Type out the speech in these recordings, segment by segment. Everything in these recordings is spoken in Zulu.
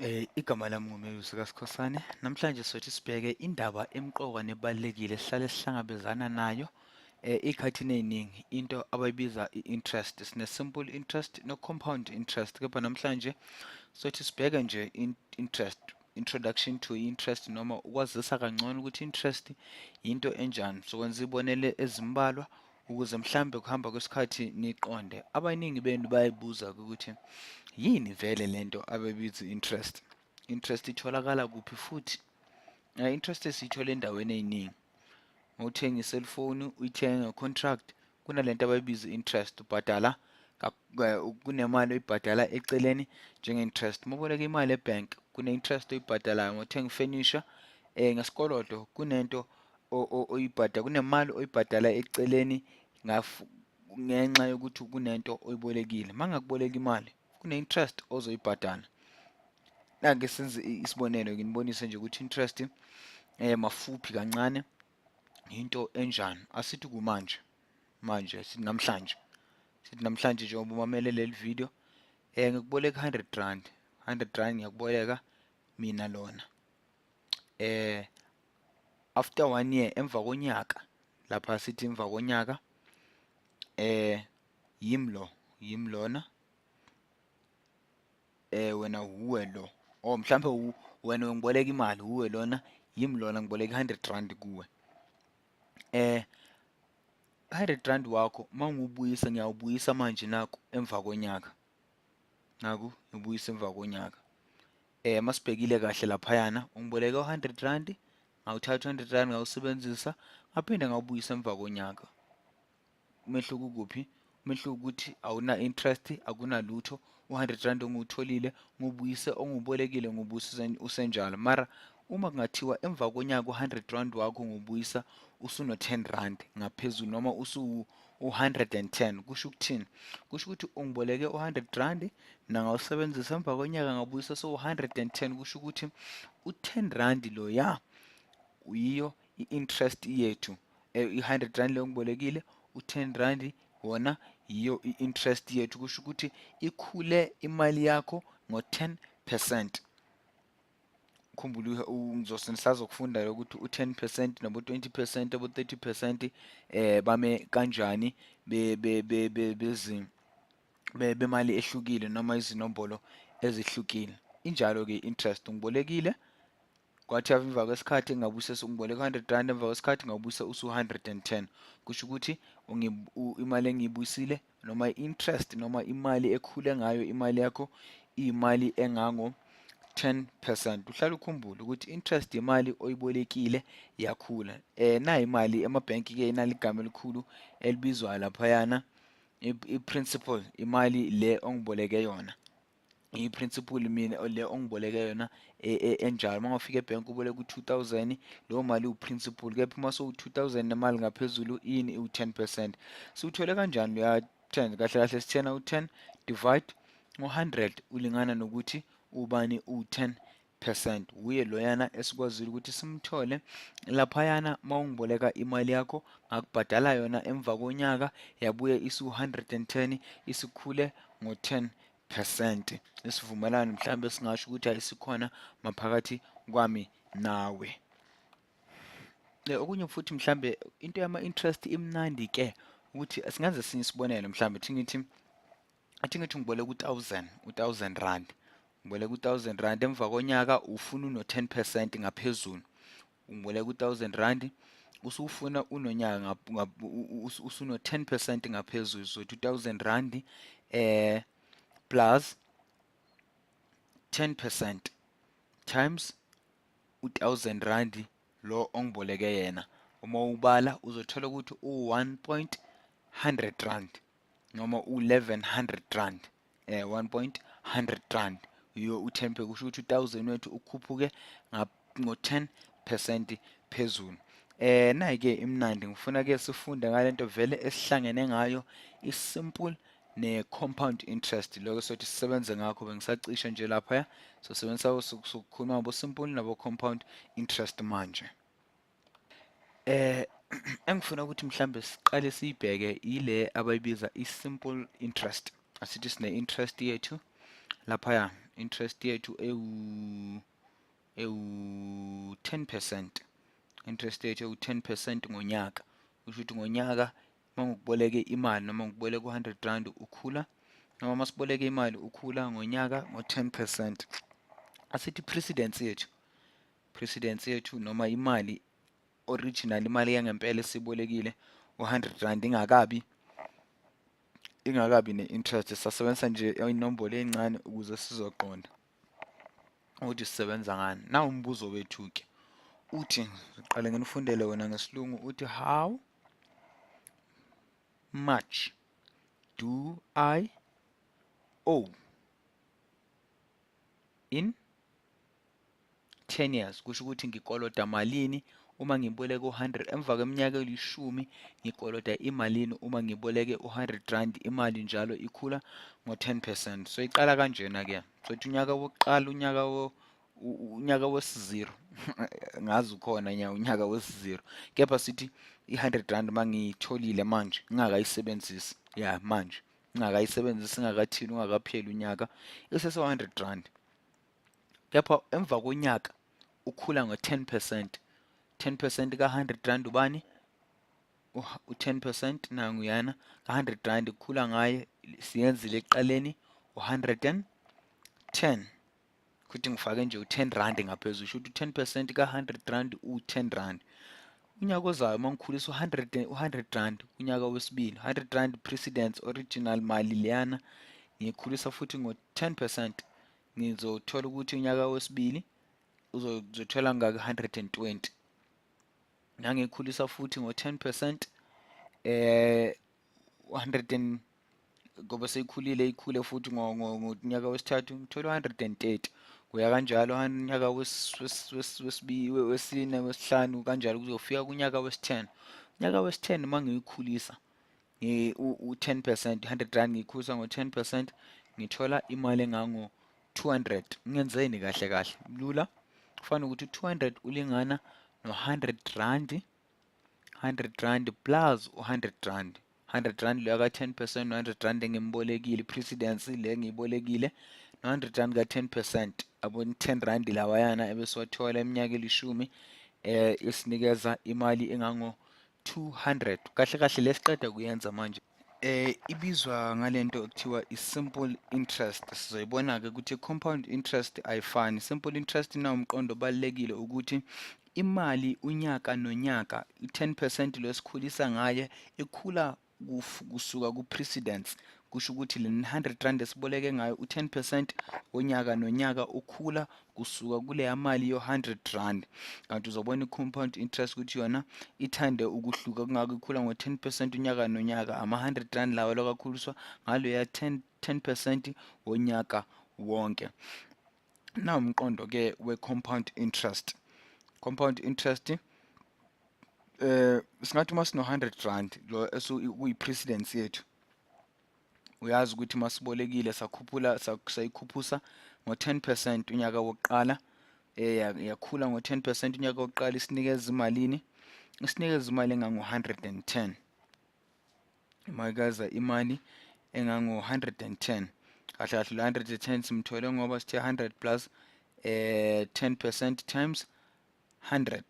Igama lami nguMelusi kaSikhosane. Namhlanje sothi sibheke indaba emqoka nebalulekile esihlale sihlangabezana nayo ey'khathini ey'ningi, into abayibiza i-interest. Sine-simple interest no-compound interest, kepha namhlanje sothi sibheke nje interest, introduction to interest, noma ukwazisa kangcono ukuthi interest yinto enjani. Sokwenza ibonele ezimbalwa ukuze mhlambe kuhamba kwesikhathi niqonde. Abaningi benu bayayibuza ukuthi yini vele lento abayibiza interest. Interest itholakala kuphi futhi? Interest esiyithola endaweni ey'ningi. Ngothenga i-cellphone, uyithenge nge-contract, kunalento abayibiza interest, ubhadala kunemali oyibhadala eceleni njenge-interest. Uma uboleka imali ebhenki kune-interest oyibhadalayo. Uma uthenga ifenisha ngesikoloto kunento oyibhadala, kunemali oyibhadala eceleni ngenxa yokuthi kunento oyibolekile. Uma ngakuboleka imali kune-interest ozoyibhadala. Nake senze isibonelo, nginibonise nje ukuthi interest mafuphi kancane into enjani. Asithi kumanje, manje sithi namhlanje, sithi namhlanje njengoba umamele leli video, ngikuboleka 100 rand, 100 rand ngiyakuboleka mina lona. After 1 year, emva konyaka, lapha sithi emva konyaka, yimi lo, yimi lona, wena wuwe lo, or mhlambe wena ungiboleka imali, wuwe lona, yimi lona, ngiboleka 100 rand kuwe. 100 rand wakho uma ngiwubuyisa, ngiyawubuyisa manje naku emva konyaka, naku ngibuyisa emva konyaka. Masibhekile kahle laphayana, ungiboleke u-100 rand, ngawuthatha u-100 rand ngawusebenzisa, ngaphinde ngawubuyisa emva konyaka. Umehluko ukuphi? Umehluko ukuthi awuna interest, akunalutho. U-100 rand ongiwutholile ngiwubuyise, ongiwubolekile ngiwubuyise usenjalo. Mara uma kungathiwa emva konyaka u-100 rand wakho ngiwubuyisa usuno-10 rand ngaphezulu, noma usu u-110, kusho ukuthini? Kusho ukuthi ungiboleke u-100 rand mina ngawusebenzisa, emva konyaka ngabuyisa sowu-110, kusho ukuthi u-10 rand loya uyiyo i-interest yethu. I-100 rand leyo ngibolekile, u-10 rand wona yiyo i-interest yethu, kusho ukuthi ikhule imali yakho ngo-10%. Khumbula ngisazokufunda ukuthi u-10% nabo 20% abo 30% bame kanjani bemali ehlukile noma izinombolo ezihlukile. Injalo ke interest, ungibolekile kwathi emva kwesikhathi ngabuyisa, ungiboleka 100 rand, emva kwesikhathi ngabuyisa usu-110, kusho ukuthi imali engiyibuyisile noma i-interest noma imali ekhule ngayo imali yakho iyimali engango 10%. Uhlale ukhumbule ukuthi interest imali oyibolekile yakhula. Nayi imali emabhenki ke inali igama elikhulu elibizwa laphayana i-principal, imali le ongiboleke yona. I-principal mina le ongiboleke yona enjalo. Uma ungafika ebhenki uboleka u-2000, leyo mali iwu-principal, kepha uma sowu-2000 nemali ngaphezulu ini iwu-10%. Siwuthole kanjani loya 10? Kahle kahle sithena u-10 divide ngo-100 ulingana nokuthi ubani u-10%. Uye loyana esikwazile ukuthi simthole laphayana. Uma ungiboleka imali yakho ngakubhadala yona emva konyaka, yabuye isu-110, isikhule ngo-10%. Isivumelwano mhlawumbe singasho ukuthi ayisikhona maphakathi kwami nawe. Okunye futhi mhlambe into yama-interest imnandi ke ukuthi singenza esinye isibonelo. Mhlambe athi ngithi ngiboleka u-1000, u-1000 rand, ngiboleka u-1000 rand, emva konyaka ufuna uno-10% ngaphezulu. Ungiboleka u-1000 rand usufuna unonyaka usuno-10% ngaphezulu, so 2000 rand plus 10% times u-1000 rand lo ongiboleke yena. Uma ubala uzothola ukuthi u-1.100 rand noma u-1100 rand, 1.100 rand yiyo u-10, kusho ukuthi u-1000 wethu ukhuphuke ngo-10% phezulu. Nayi ke imnandi, ngifuna ke sifunde ngalento vele esihlangene ngayo, i-simple ne-compound interest. Lokho sothi sisebenze ngakho, bengisacishe nje lapha, so sebenzisa sokukhuluma ngabo simple nabo compound interest manje. Engifuna ukuthi mhlambe siqale siyibheke ile abayibiza i-simple interest. Asithi sine interest yethu laphaya, Interest yethu ewu 10%. Interest yethu ewu 10% ngonyaka. Kusho ukuthi ngonyaka uma ngikuboleke imali noma ngikuboleka u-100 rand ukhula, noma masiboleke imali ukhula ngonyaka ngo-10%. Asithi precedence yethu, precedence yethu noma imali original, imali yangempela esibolekile u-100 rand ingakabi ne-interest. Sasebenzisa nje inombolo encane ukuze sizoqonda ukuthi sisebenza ngani. Nawu umbuzo wethu-ke, uthi ngiqale nginifundele wena ngesilungu, uthi how much do I owe in 10 years? Kusho ukuthi ngikoloda malini uma ngiboleke u-100 emva kweminyaka elishumi, ngikoloda imalini uma ngiboleke u-100 rand? Imali njalo ikhula ngo-10%. So iqala kanjena ke. So uthi unyaka wokuqala, unyaka wesi-0, ngazi ukhona nya unyaka wesi-0, kepha sithi i-100 rand mangiyitholile manje ngingakayisebenzisi, ya manje ngingakayisebenzisi, ingakathini, ungakapheli unyaka, isese 100 rand. Kepha emva konyaka ukhula ngo-10%. 10% ka-100 rand ubani? U-10% nanguyana ka-100 rand kukhula ngaye siyenzile ekuqaleni u-110. Kuthi ngifake nje u-10 rand ngaphezulu, sho ukuthi u-10% ka-100 rand u-10 rand. Unyaka ozayo uma ngikhulisa u-100 rand, unyaka wesibili, 100 rand precedence original mali leyana ngiyikhulisa futhi ngo-10%, ngizothola ukuthi unyaka wesibili uzothola ngaka 120. Nangikhulisa futhi ngo-10%, 100 ngoba seyikhulile, ikhule futhi ngonyaka wesithathu ngithola 130. Kuya kanjalo unyaka wesibili, wesine, wesihlanu, kanjalo kuzofika kunyaka wesi-10. Unyaka wesi-10 uma ngiyikhulisa u-10%, 100 rand ngiyikhulisa ngo-10%, ngithola imali engango 200. Ngenzeni kahle kahle? Lula, kufana ukuthi u-200 ulingana no-100 rand, 100 rand plus u-100 rand. 100 rand lo ka-10%, no-100 rand engimbolekile, i-precedence le engiyibolekile, no-100 rand ka-10%, abo 10 rand lawayana ebesiwathola eminyaka elishumi, isinikeza imali engango 200. Kahle kahle lesiqeda kuyenza manje ibizwa ngalento ekuthiwa i-simple interest. Sizoyibona-ke ukuthi i-compound interest ayifani. Simple interest inawumqondo obalulekile ukuthi imali unyaka nonyaka i-10% lo esikhulisa ngaye ikhula kusuka ku-precedence. Kusho ukuthi le 100 rand esiboleke ngayo u-10% wonyaka nonyaka ukhula kusuka kuleya mali yo-100 rand. Kanti uzobona i-compound interest ukuthi yona ithande ukuhluka, kungako ikhula ngo-10% unyaka nonyaka. Ama-100 rand lawo lokakhuliswa ngaloya 10% wonyaka wonke. Nawu umqondo-ke we-compound interest. Compound interest, singathi uma sino 100 rand lo kuyi-precedence yethu, uyazi ukuthi masibolekile sakhuphula, sayikhuphusa ngo-10% unyaka wokuqala, yakhula ngo-10% unyaka wokuqala, isinikeza imalini? Isinikeza imali engango-110. Imakeza imali engango-110. Kahle kahle lo 110 simthole ngoba sithe 100 plus 10% times 100,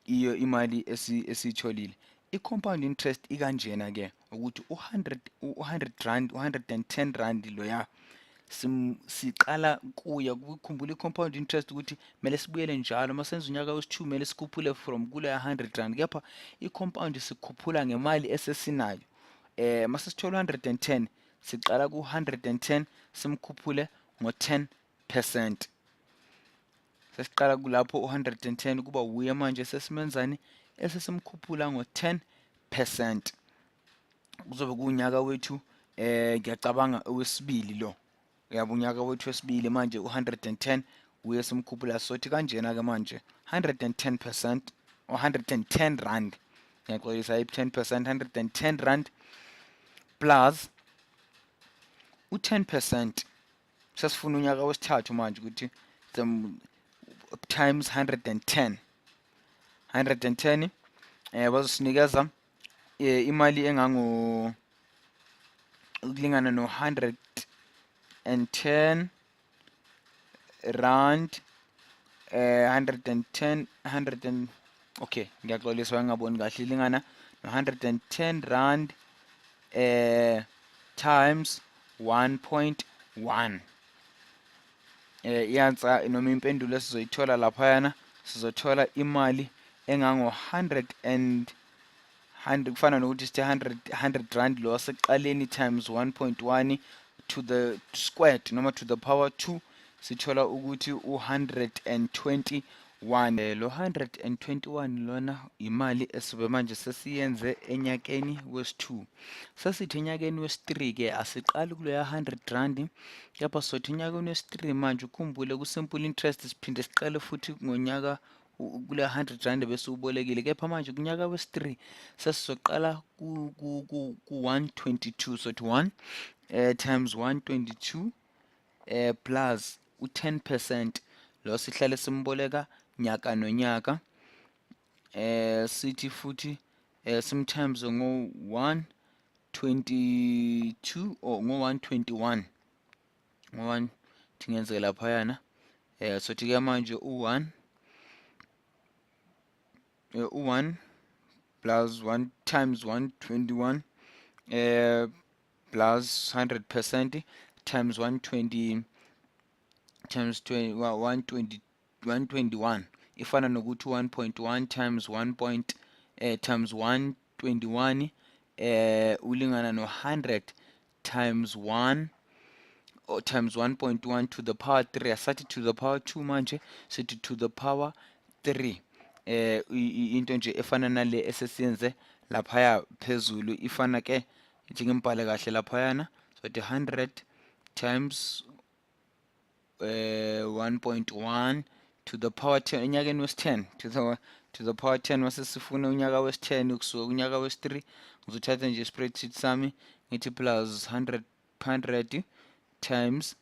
iyo imali esiyitholile. I-compound interest ikanjena ke ukuthi u-100 rand, u-110 rand loya siqala kuya. Kukhumbula i-compound interest ukuthi kumele sibuyele njalo uma senza unyaka wesi-2, kumele sikhuphule from kuleya 100 rand. Kepha i-compound sikhuphula ngemali esesinayo. Mase sithola 110, siqala ku-110 simkhuphule ngo-10%. Sesiqala kulapho u-110 kuba wuye manje sesimenzani? Esesimkhuphula ngo-10%. Kuzobe kuwunyaka wethu, ngiyacabanga owesibili lo, uyabo, unyaka wethu wesibili manje u-110 uye simkhuphula. Sothi kanjena ke manje 110% or 110 rand, ngiyaxolisa, i-10%, 110 rand plus u-10%. Sesifuna unyaka wesithathu manje ukuthi times 110, 110 bazosinikeza imali engango ukulingana no 110 rand 110 100 and, okay, ngiyaxolisa ngingaboni kahle, ilingana no-110 rand times 1.1. Iyansa noma impendulo esizoyithola laphayana, sizothola imali engango 100 and 100, kufana nokuthi sithe 100 rand lo wasekuqaleni times 1.1 to the squared noma to the power 2, sithola ukuthi u-121. Lo 121 lona imali esobe manje sesiyenze enyakeni wesi-2. Sesithi enyakeni wesi-3 ke asiqali kuloya 100 rand, kepha sothi enyakeni wesi-3 manje, ukhumbule ku-simple interest siphinde siqale futhi ngonyaka kule 100 rand bese ubolekile, kepha manje kunyaka wesi-3 sesizoqala ku-122. Sothi 1 times 122 plus u-10% lo sihlale simboleka nyaka nonyaka, sithi futhi sometimes ngo-122 or ngo-121, ngo-1 thingenzeke laphayana. Sothi ke manje u-1 u-1 plus 1 times 121 plus 100% times 120 times 20 120 121 ifana nokuthi 1.1 times 1 point times 121 ulingana no 100 times 1 or times 1.1 to the power 3. Asathi to the power 2, manje sithi to the power 3. Into nje efana nale esesiyenze laphaya phezulu, ifana ke njengimbhale kahle laphayana. So the 100 times 1.1 to the power 10 enyakeni wesi-10, to the power 10. Mase sifuna unyaka wesi-10 kusuka kunyaka wesi-3, ngizothatha nje spreadsheet sami ngithi plus 100 100 times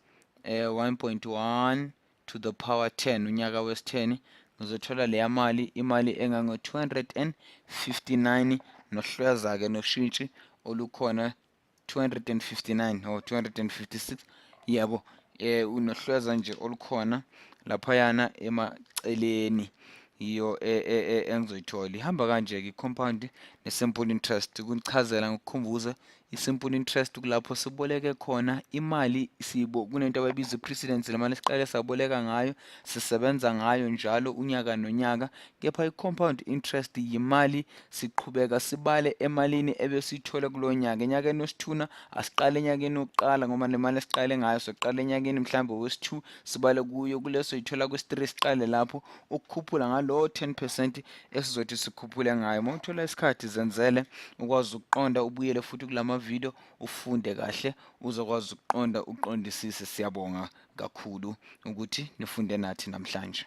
1.1 to the power 10, unyaka wesi-10, ngizothola leya mali, imali engango 259 nohlweza ke noshintshi olukhona, 259 or 256, yabo, unohlweza nje olukhona laphayana emaceleni, iyo engizoyithola. Ihamba kanje-ke i-compound ne-simple interest. Kunichazela ngokukhumbuza, i-simple interest kulapho siboleke khona imali, sibo kunento abayibiza i-precedence, le mali esiqale saboleka ngayo sisebenza ngayo njalo unyaka nonyaka. Kepha i-compound interest yimali siqhubeka sibale emalini ebesiyithole kulo nyaka. Enyakeni wesithuna asiqale enyakeni wokuqala, ngoba le mali esiqale ngayo soqala enyakeni mhlawumbe wesi-2, sibale kuyo kuleso yithola kwesi-3, siqale lapho ukukhuphula ngalowo 10% esizothi sikhuphule ngayo. Uma uthola isikhathi, zenzele ukwazi ukuqonda, ubuyele futhi kulama video ufunde kahle, uzokwazi ukuqonda uqondisise. Siyabonga kakhulu ukuthi nifunde nathi namhlanje.